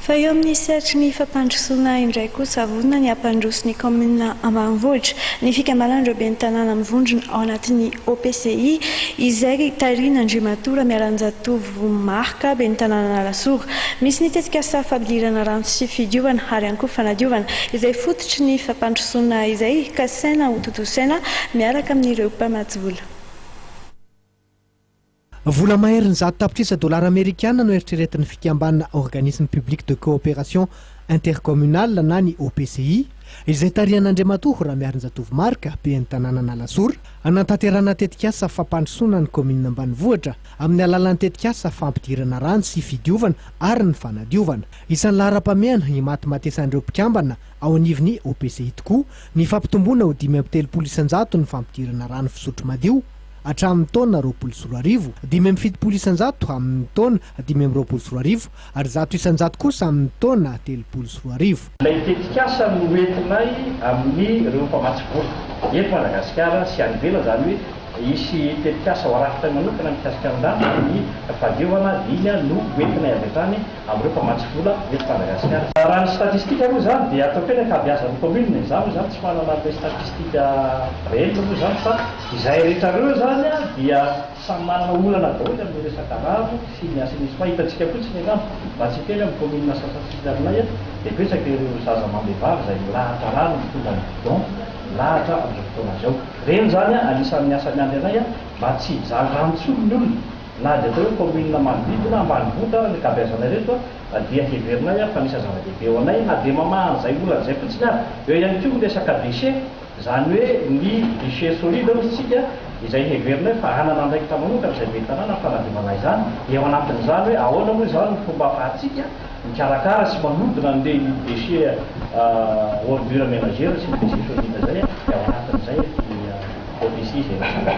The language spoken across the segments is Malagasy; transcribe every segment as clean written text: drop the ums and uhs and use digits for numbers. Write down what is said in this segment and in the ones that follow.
Fa eo amin'ny sehatry ny fampandrosoana indray kosa, vonona ny hampandroso ny kaominina ambanivohitra ny fikambanan'ireo ben'ny tanàna mivondrona ao anatin'ny OPCI izay tarihin'Andriamatoa Ramiaranjatovo Marc, ben'ny tanànan'Alasora. Misy ny tetikasa fampidirana rano sy fidiovana ary ihany koa fanadiovana izay fototry ny fampandrosoana izay kasaina hotontosaina miaraka amin'ireo mpamatsy vola. Vola maherin'ny 100 tapitrisa dolara amerikana no eritreretin'ny fikambanana Organisme Public de Coopération Intercommunale na ny OPCI izay tarihan'Andriamatoa Ramiarinjatovo Marc, ben'ny tanànan'Alasora, hanatanterahana tetikasa fampandrosoana ny kaominina ambanivohitra amin'ny alalan'ny tetikasa fampidirana rano sy fidiovana ary ny fanadiovana. Isan'ny laharam-pahamehana imatimatesan'ireo mpikambana ao anivon'ny OPCI tokoa ny fampitomboana ho 35% ny fampidirana rano fisotro madio hatramin'ny taona 2020, 75% amin'ny taona 2025 ary 100% kosa amin'ny taona 2030. Ilay tetikasa no entinay amin'ny reo mpamatsy vola eto Madagasikara sy any ivelany, zany hoe isy tetikasa ho arafitra manokana mikasika ny rano ny fahadiovana diny no hoentinay avy hatrany amin'ireo mpamatsy vola eto Madagasikara. Raha ny statistika aloha zany dia ataoko hoe ny ankabeazan'ny commune za moa zany tsy manana an'ilay statistika réel moa zany, fa izay rehetra reo zany a dia samy manana olana daholo amin'ny resaka rano sy ny assainissement. Hitantsika fotsiny angamba mba tsy teny amin'ny commune sasantsika aminay a dia betsaka ireo zaza amam-behivavy izay milahatra rano, mitondra ny bidon milahatra amin'izao fotoana izao. Reny zany a anisan'ny asa miandry anay a mba tsy hijaly rano intsony ny olona na dia atao hoe commune manodidina ambanivohitra ary ny ankabeazanay reto a dia heverinay a fa misy zava-dehibe ho anay na dia mamahan'izay olana izay fotsiny ary. Eo ihany koa ny resaka déchet, zany hoe ny déchet solide hoy isika, izay heverinay fa hanana andraikitra manokana izay be tanàna fanadiovana izany. Eo anatin'izany hoe ahoana moa izany ny fomba ahafahantsika mikarakara sy manodina an'le déchet ordure ménagère sy ny déchet solide zay, dia ao anatin'izay ny OPCI izay resaka.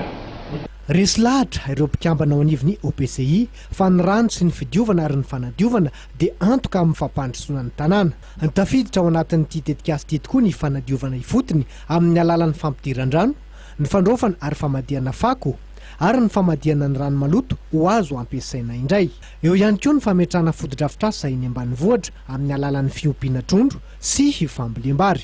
Resy lahatra ireo mpikambana ao anivon'ny OPCI fa ny rano sy ny fidiovana ary ny fanadiovana dia antoka amin'ny fampandrosoana ny tanàna. Tafiditra ao anatin'ity tetikasa ity tokoa ny fanadiovana ifotony amin'ny alalan'ny fampidiran-drano, ny fandraofana ary famadiana fako ary ny famadiana ny rano maloto ho azo ampiasaina indray. Eo ihany koa ny fametrahana fotodrafitrasa eny ambanivohitra amin'ny alalan'ny fiompiana trondro sy fambolem-bary.